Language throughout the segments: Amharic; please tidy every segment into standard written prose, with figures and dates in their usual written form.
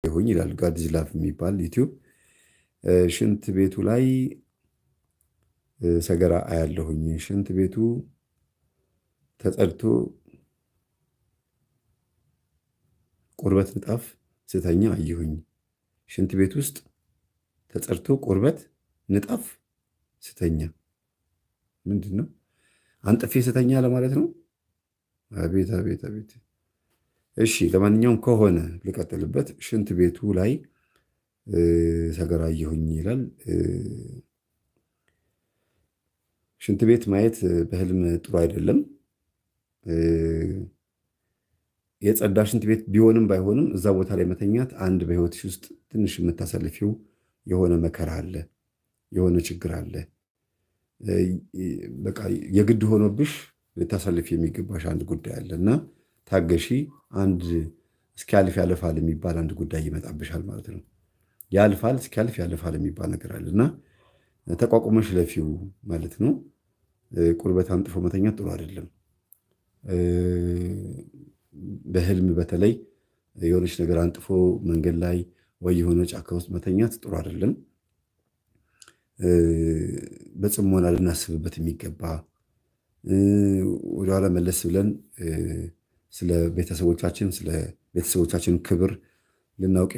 አየሁኝ ይላል God's Love የሚባል ዩቲዩብ። ሽንት ቤቱ ላይ ሰገራ አያለሁኝ። ሽንት ቤቱ ተጸድቶ ቁርበት ንጣፍ ስተኛ አየሁኝ። ሽንት ቤት ውስጥ ተጸድቶ ቁርበት ንጣፍ ስተኛ ምንድን ነው? አንጥፌ ስተኛ ለማለት ነው። አቤት አቤት አቤት። እሺ ለማንኛውም ከሆነ ልቀጥልበት። ሽንት ቤቱ ላይ ሰገራ አየሁኝ ይላል። ሽንት ቤት ማየት በህልም ጥሩ አይደለም። የጸዳ ሽንት ቤት ቢሆንም ባይሆንም እዛ ቦታ ላይ መተኛት አንድ በህይወትሽ ውስጥ ትንሽ የምታሳልፊው የሆነ መከራ አለ፣ የሆነ ችግር አለ። በቃ የግድ ሆኖብሽ ልታሳልፊ የሚገባሽ አንድ ጉዳይ አለ እና ታገሺ። አንድ እስኪያልፍ ያልፋል የሚባል አንድ ጉዳይ ይመጣብሻል ማለት ነው። ያልፋል እስኪያልፍ ያልፋል የሚባል ነገር አለ እና ተቋቁመሽ ለፊው ማለት ነው። ቁርበት አንጥፎ መተኛት ጥሩ አይደለም። በህልም በተለይ የሆነች ነገር አንጥፎ መንገድ ላይ ወይ የሆነ ጫካ ውስጥ መተኛት ጥሩ አይደለም። በጽሞና ልናስብበት የሚገባ፣ ወደኋላ መለስ ብለን ስለ ቤተሰቦቻችን፣ ስለ ቤተሰቦቻችን ክብር ልናውቅ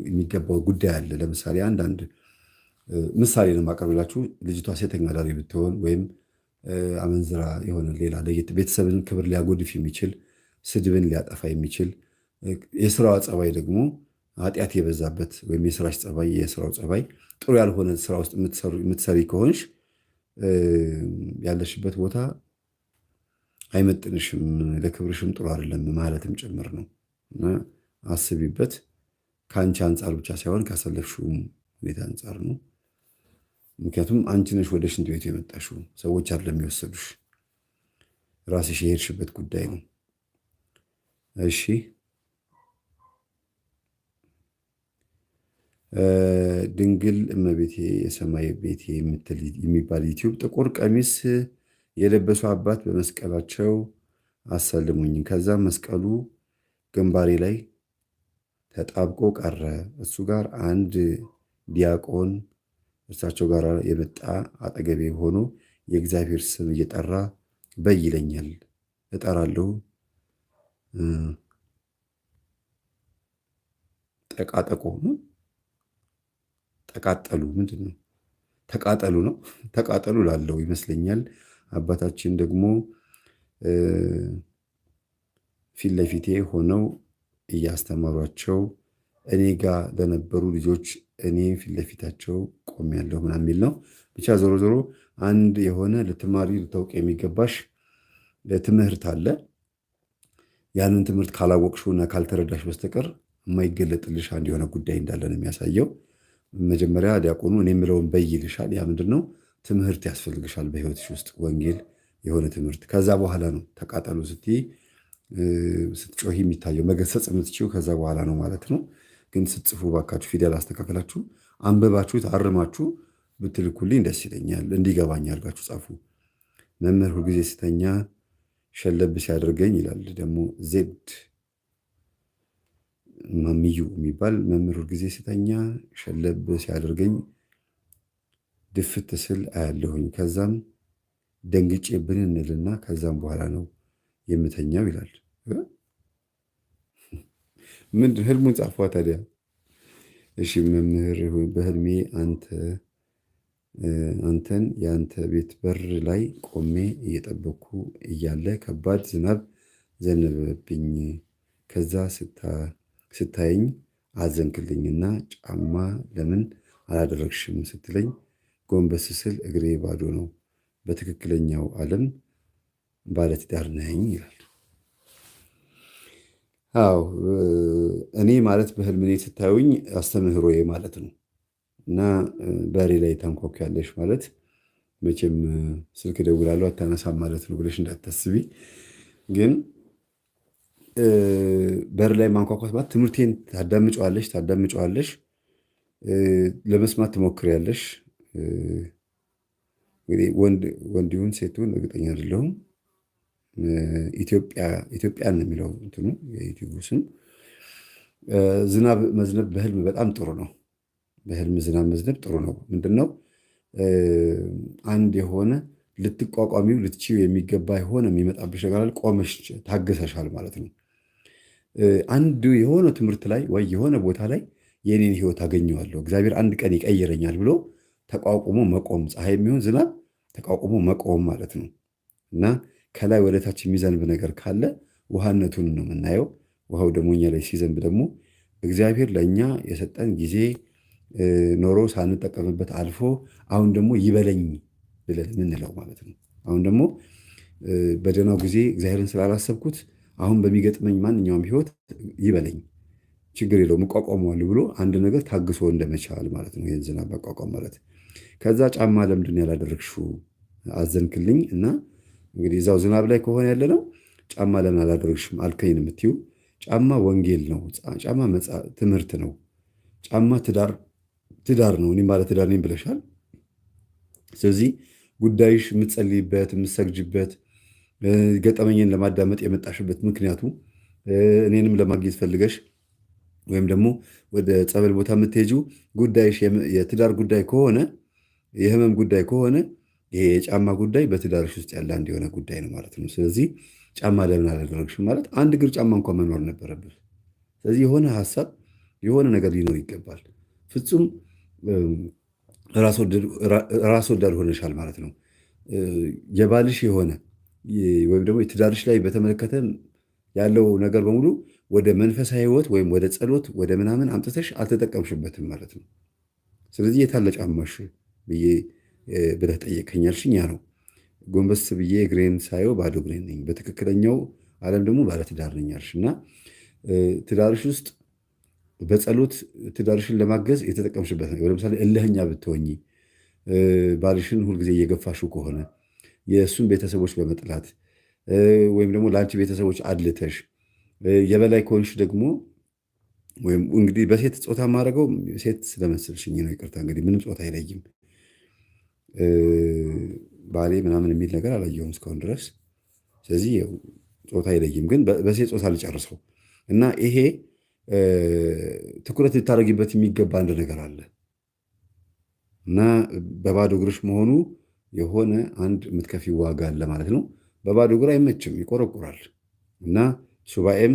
የሚገባው ጉዳይ አለ። ለምሳሌ አንዳንድ ምሳሌ ነው የማቀርብላችሁ። ልጅቷ ሴተኛ አዳሪ ብትሆን ወይም አመንዝራ የሆነ ሌላ ለየት ቤተሰብን ክብር ሊያጎድፍ የሚችል፣ ስድብን ሊያጠፋ የሚችል፣ የስራዋ ጸባይ ደግሞ ኃጢአት የበዛበት ወይም የስራሽ ጸባይ፣ የስራው ጸባይ ጥሩ ያልሆነ ስራ ውስጥ የምትሰሪ ከሆንሽ ያለሽበት ቦታ አይመጥንሽም፣ ለክብርሽም ጥሩ አይደለም ማለትም ጭምር ነው። እና አስቢበት። ከአንቺ አንጻር ብቻ ሳይሆን ካሳለፍሽውም ሁኔታ አንጻር ነው። ምክንያቱም አንቺ ነሽ ወደ ሽንት ቤቱ የመጣሽው፣ ሰዎች አይደለም የሚወሰዱሽ፣ ራስሽ የሄድሽበት ጉዳይ ነው። እሺ፣ ድንግል እመቤቴ የሰማይ ቤቴ የሚባል ዩቲዩብ፣ ጥቁር ቀሚስ የለበሱ አባት በመስቀላቸው አሰልሙኝ። ከዛም መስቀሉ ግንባሬ ላይ ተጣብቆ ቀረ። እሱ ጋር አንድ ዲያቆን እርሳቸው ጋር የመጣ አጠገቤ ሆኖ የእግዚአብሔር ስም እየጠራ በይ ይለኛል። እጠራለሁ። ጠቃጠቆ ነው። ጠቃጠሉ ምንድን ነው? ተቃጠሉ ነው። ተቃጠሉ ላለው ይመስለኛል። አባታችን ደግሞ ፊት ለፊቴ ሆነው እያስተማሯቸው እኔ ጋር ለነበሩ ልጆች እኔ ፊት ለፊታቸው ቆሜያለሁ ምናምን የሚል ነው። ብቻ ዞሮ ዞሮ አንድ የሆነ ልትማሪ ልታውቅ የሚገባሽ ትምህርት አለ። ያንን ትምህርት ካላወቅሽውና ካልተረዳሽ በስተቀር የማይገለጥልሽ አንድ የሆነ ጉዳይ እንዳለ ነው የሚያሳየው። መጀመሪያ ዲያቆኑ እኔ የምለውን በይ ይልሻል። ያ ምንድን ነው? ትምህርት ያስፈልግሻል በህይወትሽ ውስጥ፣ ወንጌል የሆነ ትምህርት። ከዛ በኋላ ነው ተቃጠሉ ስትይ ስትጮሂ የሚታየው፣ መገሰጽ የምትችይው ከዛ በኋላ ነው ማለት ነው። ግን ስትጽፉ ባካችሁ ፊደል አስተካክላችሁ አንብባችሁ አርማችሁ ብትልኩልኝ ደስ ይለኛል። እንዲገባኝ አድርጋችሁ ጻፉ። መምህር ሁልጊዜ ስተኛ ሸለብ ሲያደርገኝ ይላል ደግሞ ዜድ ማሚዩ የሚባል መምህር፣ ሁልጊዜ ስተኛ ሸለብ ሲያደርገኝ ድፍት ስል አያለሁኝ። ከዛም ደንግጬ ብንንልና ከዛም በኋላ ነው የምተኛው ይላል። ምንድን ህልሙን ጻፏ ታዲያ። እሺ መምህር፣ በህልሜ አንተን የአንተ ቤት በር ላይ ቆሜ እየጠበኩ እያለ ከባድ ዝናብ ዘነበብኝ። ከዛ ስታየኝ አዘንክልኝና ጫማ ለምን አላደረግሽም ስትለኝ ጎንበስ ስል እግሬ ባዶ ነው። በትክክለኛው ዓለም ባለትዳር ነኝ ይላል። አዎ፣ እኔ ማለት በህልም እኔ ስታዩኝ አስተምህሮዬ ማለት ነው። እና በሬ ላይ ታንኳኳያለሽ ማለት መቼም ስልክ እደውላለሁ አታነሳም ማለት ነው ብለሽ እንዳታስቢ። ግን በር ላይ ማንኳኳት ማለት ትምህርቴን ታዳምጨዋለሽ ታዳምጨዋለሽ፣ ለመስማት ትሞክሪያለሽ። እንግዲህ ወንድ ይሁን ሴቱን እርግጠኛ አይደለሁም። ኢትዮጵያ ኢትዮጵያን ነው የሚለው እንትኑ የዩቲዩቡ ስም። ዝናብ መዝነብ በህልም በጣም ጥሩ ነው። በህልም ዝናብ መዝነብ ጥሩ ነው። ምንድን ነው? አንድ የሆነ ልትቋቋሚው ልትችይው የሚገባ የሆነ የሚመጣብሽ ነገር አለ። ቆመሽ ታግሰሻል ማለት ነው። አንድ የሆነ ትምህርት ላይ ወይ የሆነ ቦታ ላይ የኔን ህይወት አገኘዋለሁ፣ እግዚአብሔር አንድ ቀን ይቀይረኛል ብሎ ተቋቁሞ መቆም፣ ፀሐይ የሚሆን ዝናብ ተቋቁሞ መቆም ማለት ነው። እና ከላይ ወደ ታች የሚዘንብ ነገር ካለ ውሃነቱን ነው የምናየው። ውሃው ደግሞ እኛ ላይ ሲዘንብ ደግሞ እግዚአብሔር ለእኛ የሰጠን ጊዜ ኖሮ ሳንጠቀምበት አልፎ አሁን ደግሞ ይበለኝ ብለን የምንለው ማለት ነው። አሁን ደግሞ በደህናው ጊዜ እግዚአብሔርን ስላላሰብኩት አሁን በሚገጥመኝ ማንኛውም ህይወት ይበለኝ፣ ችግር የለውም፣ እቋቋመዋለሁ ብሎ አንድ ነገር ታግሶ እንደመቻል ማለት ነው። ይህን ዝናብ መቋቋም ማለት። ከዛ ጫማ ለምንድን ነው ያላደረግሽው? አዘንክልኝ። እና እንግዲህ እዛው ዝናብ ላይ ከሆነ ያለ ነው፣ ጫማ ለምን አላደረግሽም አልከኝ ነው የምትይው። ጫማ ወንጌል ነው። ጫማ ትምህርት ነው። ጫማ ትዳር ትዳር ነው። እኔም ባለ ትዳር ነኝ ብለሻል። ስለዚህ ጉዳይሽ የምትጸልይበት፣ የምትሰግጅበት፣ ገጠመኝን ለማዳመጥ የመጣሽበት ምክንያቱ እኔንም ለማግኘት ፈልገሽ ወይም ደግሞ ወደ ጸበል ቦታ የምትሄጂው ጉዳይሽ የትዳር ጉዳይ ከሆነ፣ የህመም ጉዳይ ከሆነ፣ ይሄ የጫማ ጉዳይ በትዳርሽ ውስጥ ያለ አንድ የሆነ ጉዳይ ነው ማለት ነው። ስለዚህ ጫማ ለምን አላደረግሽም ማለት አንድ እግር ጫማ እንኳን መኖር ነበረብህ። ስለዚህ የሆነ ሀሳብ የሆነ ነገር ሊኖር ይገባል። ፍጹም ራስ ወዳድ ሆነሻል ማለት ነው። የባልሽ የሆነ ወይም ደግሞ የትዳርሽ ላይ በተመለከተ ያለው ነገር በሙሉ ወደ መንፈሳዊ ህይወት ወይም ወደ ጸሎት ወደ ምናምን አምጥተሽ አልተጠቀምሽበትም ማለት ነው። ስለዚህ የታለ ጫማሽ ብዬ ብለህ ጠየቅኸኝ ያልሽኝ ያ ነው። ጎንበስ ብዬ እግሬን ሳየው ባዶ እግሬን ነኝ። በትክክለኛው ዓለም ደግሞ ባለትዳር ነኝ አልሽ። እና ትዳርሽ ውስጥ በጸሎት ትዳርሽን ለማገዝ የተጠቀምሽበት ነገር፣ ለምሳሌ እልህኛ ብትሆኚ፣ ባልሽን ሁልጊዜ እየገፋሽው ከሆነ፣ የእሱን ቤተሰቦች በመጥላት ወይም ደግሞ ለአንቺ ቤተሰቦች አድልተሽ የበላይ ከሆንሽ ደግሞ፣ ወይም እንግዲህ በሴት ጾታ የማደርገው ሴት ስለመሰልሽኝ ነው፣ ይቅርታ፣ እንግዲህ ምንም ጾታ አይለይም። ባሌ ምናምን የሚል ነገር አላየሁም እስካሁን ድረስ። ስለዚህ ጾታ አይለይም፣ ግን በሴት ጾታ ልጨርሰው። እና ይሄ ትኩረት ልታደርጊበት የሚገባ አንድ ነገር አለ። እና በባዶ እግርሽ መሆኑ የሆነ አንድ የምትከፊው ዋጋ አለ ማለት ነው። በባዶ እግር አይመችም፣ ይቆረቁራል። እና ሱባኤም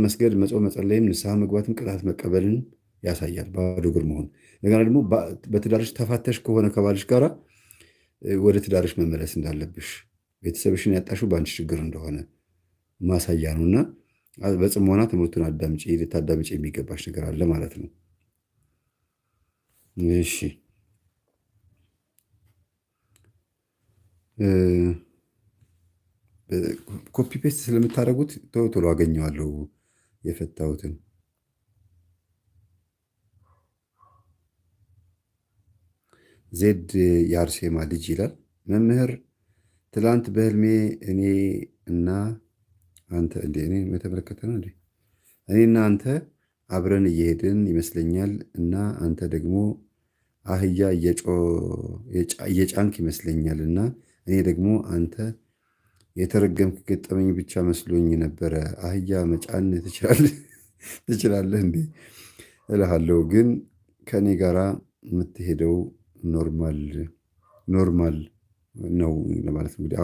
መስገድ፣ መጾም፣ መጸለይም፣ ንስሐ መግባትም ቅጣት መቀበልን ያሳያል ባዶ እግር መሆን። እንደገና ደግሞ በትዳርሽ ተፋተሽ ከሆነ ከባልሽ ጋራ ወደ ትዳርሽ መመለስ እንዳለብሽ፣ ቤተሰብሽን ያጣሽው በአንቺ ችግር እንደሆነ ማሳያ ነው። እና በጽሞና ትምህርቱን አዳምጪ፣ ልታዳምጪ የሚገባሽ ነገር አለ ማለት ነው። እሺ፣ copy paste ስለምታደርጉት ቶሎ ቶሎ አገኘዋለሁ የፈታሁትን። ዜድ የአርሴማ ልጅ ይላል። መምህር፣ ትላንት በህልሜ እኔ እና አንተ፣ እንዴ፣ እኔ የተመለከተ ነው እንዴ? እኔና አንተ አብረን እየሄድን ይመስለኛል እና አንተ ደግሞ አህያ እየጫንክ ይመስለኛል እና እኔ ደግሞ አንተ የተረገምክ ገጠመኝ ብቻ መስሎኝ ነበረ። አህያ መጫን ትችላለህ እንዴ እልሃለሁ፣ ግን ከእኔ ጋራ የምትሄደው normal normal ነው ለማለት ነው። እንግዲህ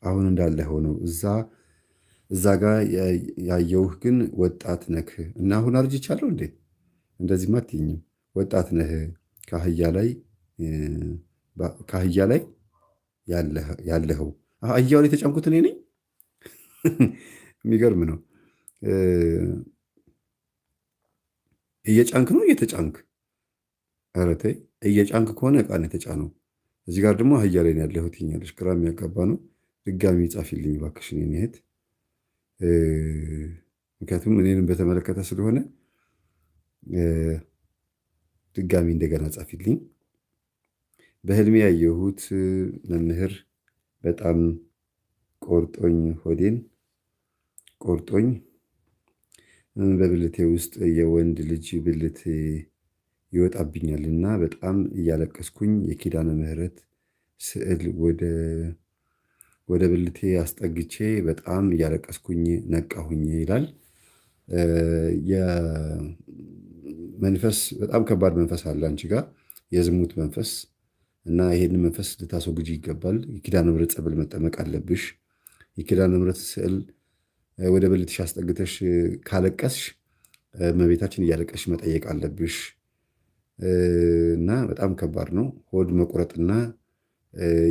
አሁን እንዳለ ሆነው እዛ ጋር ያየውህ ግን ወጣት ነህ እና አሁን አርጅቻለሁ እንዴ? እንደዚህማ አትይኝም። ወጣት ነህ፣ ከአህያ ላይ ያለኸው፣ አህያው ላይ የተጫንኩት እኔ ነኝ። የሚገርም ነው። እየጫንክ ነው እየተጫንክ? ኧረ ተይ፣ እየጫንክ ከሆነ ዕቃ ነው የተጫነው። እዚህ ጋር ደግሞ አህያ ላይ ነው ያለሁት ትይኛለሽ። ግራ የሚያጋባ ነው። ድጋሚ ጻፊልኝ እባክሽን የኔ እህት። ምክንያቱም እኔንም በተመለከተ ስለሆነ ድጋሚ እንደገና ጻፊልኝ። በህልሜ ያየሁት መምህር፣ በጣም ቆርጦኝ፣ ሆዴን ቆርጦኝ፣ በብልቴ ውስጥ የወንድ ልጅ ብልት ይወጣብኛል እና በጣም እያለቀስኩኝ የኪዳነ ምህረት ስዕል ወደ ወደ ብልቴ አስጠግቼ በጣም እያለቀስኩኝ ነቃሁኝ ይላል። የመንፈስ በጣም ከባድ መንፈስ አለ አንቺ ጋር፣ የዝሙት መንፈስ፣ እና ይሄንን መንፈስ ልታስወግጂ ይገባል። የኪዳነ ምሕረት ጸበል መጠመቅ አለብሽ። የኪዳነ ምሕረት ስዕል ወደ ብልትሽ አስጠግተሽ ካለቀስሽ እመቤታችን እያለቀስሽ መጠየቅ አለብሽ። እና በጣም ከባድ ነው። ሆድ መቁረጥና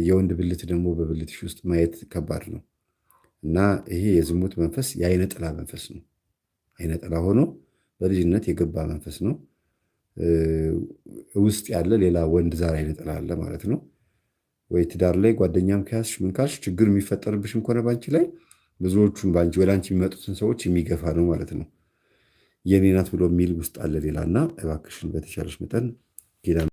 የወንድ ብልት ደግሞ በብልትሽ ውስጥ ማየት ከባድ ነው። እና ይሄ የዝሙት መንፈስ የአይነ ጥላ መንፈስ ነው። አይነ ጥላ ሆኖ በልጅነት የገባ መንፈስ ነው። ውስጥ ያለ ሌላ ወንድ ዛር አይነ ጥላ አለ ማለት ነው። ወይ ትዳር ላይ ጓደኛም ከያዝሽ ምን ካልሽ ችግር የሚፈጠርብሽም ከሆነ ባንቺ ላይ ብዙዎቹን ባንቺ ወደ አንቺ የሚመጡትን ሰዎች የሚገፋ ነው ማለት ነው። የኔ ናት ብሎ የሚል ውስጥ አለ ሌላ። እና እባክሽን በተቻለሽ መጠን ኪዳነ